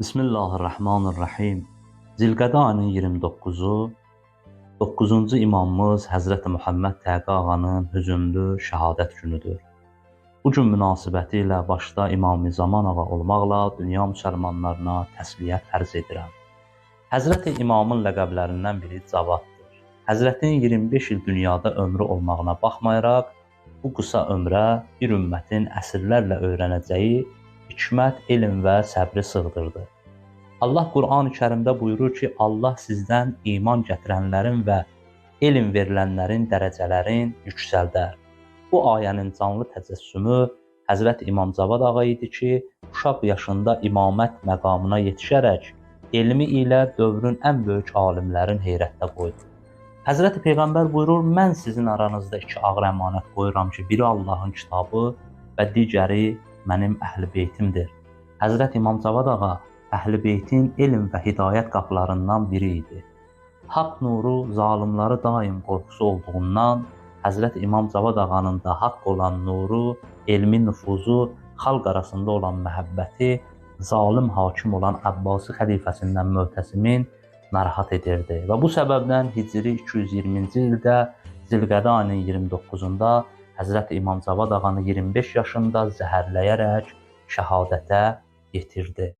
Bismillahirrahmanirrahim. Zilqədə ayının 29-u 9-cu imamımız Həzrəti Muhammed Təqi ağanın hüzünlü şəhadət günüdür. Bu gün münasibəti ilə başda İmam-ı Zaman ağa olmaqla dünya müsəlmanlarına təsliyyət ərz edirəm. Həzrəti İmamın ləqəblərindən biri Cavaddır. Həzrətin 25 il dünyada ömrü olmağına baxmayaraq, bu qısa ömrə bir ümmətin əsrlərlə öyrənəcəyi hikmət, elm və səbri sığdırdı. Allah Qur'an-ı Kərimdə buyurur ki, Allah sizdən iman gətirənlərin və elm verilənlərin dərəcələrin yüksəldər. Bu ayənin canlı təcəssümü Həzrət İmam Cavad ağa idi ki, uşaq yaşında imamət məqamına yetişərək elmi ilə dövrün ən böyük alimlərin heyrətdə qoydu. Həzrəti Peyğəmbər buyurur: "Mən sizin aranızda iki ağır əmanət qoyuram ki, biri Allahın kitabı və digəri mənim əhl-i beytimdir." Həzrət İmam Cavad ağa əhl-i beytin elm və hidayət qapılarından biri idi. Haqq nuru zalimları daim qorxusu olduğundan Həzrət İmam Cavad ağanın da haqq olan nuru, elmi nüfuzu, xalq arasında olan məhəbbəti zalim hakim olan Abbasi xəlifəsindən Möhtəsimin narahat edirdi və bu səbəbdən Hicri 220-ci ildə Zilqədə ayının 29-unda Həzrət İmam Cavad ağanı 25 yaşında zəhərləyərək şəhadətə yetirdi.